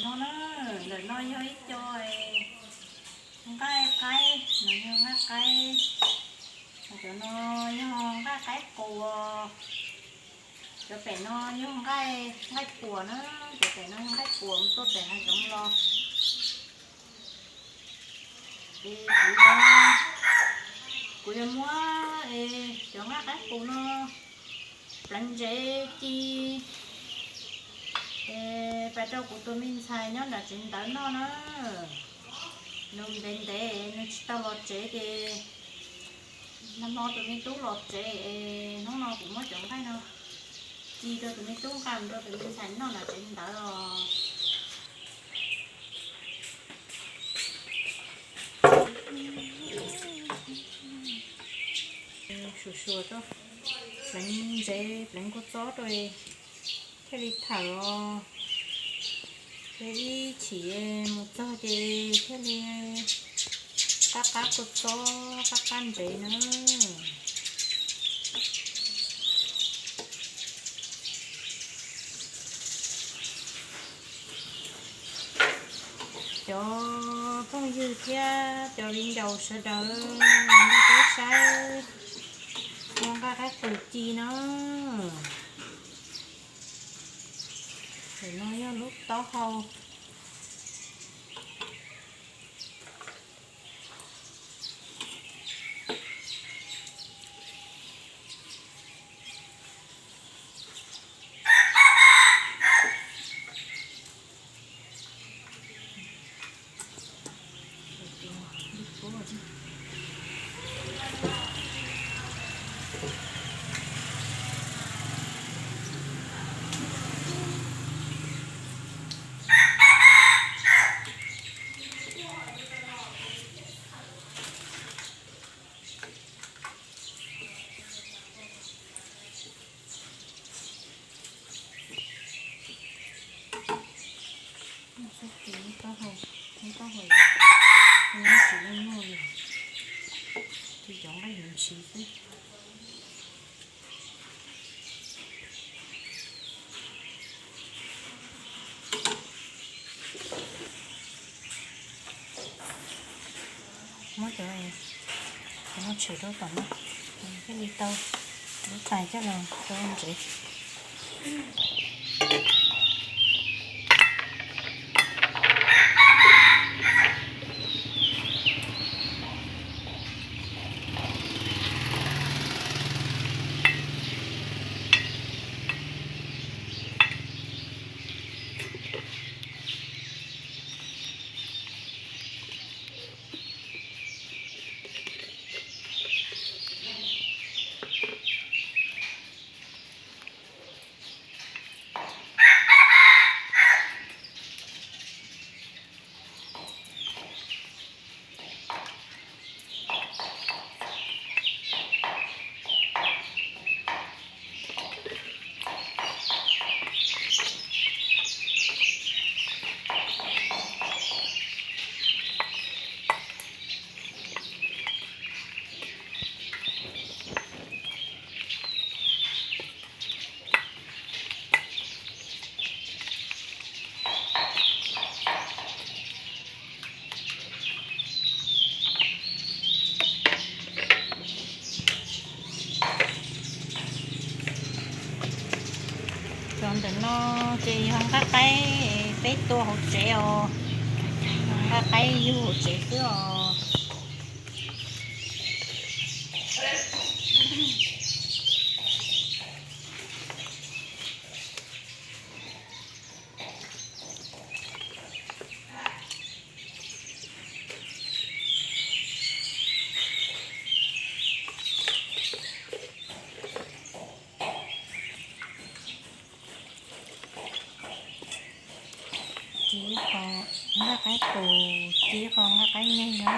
No na, ntawm no yog ib co nqaij qaib, no yog nqaij qaib, cov no yog nqaij qaib qus, cov pem no yog nqaij, nqaij puas na, cov pem no yog nqaij puas mus tuaj pem hav zoov los. Es kuv, kuv yuav muab es cov nqaij qaib qus no pleev ntsev ci, es pab rau kuv tus me ntxhais nyob nram tsev ntawv noj na. Nws ntev ntev nws tsis tau los tsev ces nag hmo tus me tub los tsev es hnub no kuv muab cov nqaij no ci rau tus me tub nqa mus rau tus me ntxhais noj nram tsev ntawv os. Suav suav rau, pleev ntsev pleev kua txob rau thiaj li thawm os. Ces ib chim mus txog ces thiaj li qab qab kua txob qab qab ntsev na. Cov phooj ywg thiab cov viv ncaus sawv daws, nej peb saib ua nqaij qaib qus ci no. Ntawm no yog lub taub hau. Txhob kis lub taub hau, lub taub hau nyob tsis leej muag li, ci cov nqaij yuav ntshis xwb. Muab cov, cov no tshem rau tom no, thiaj li tau lub tais coj los rau ntsev. Cov ntawm no ces yog nqaij qaib peb tua hauv tsev os, nqaij qaib yug hauv tsev xwb os. Ci ib qho nqaij qaib qus, ci ib qho nqaij qaib nyeg na.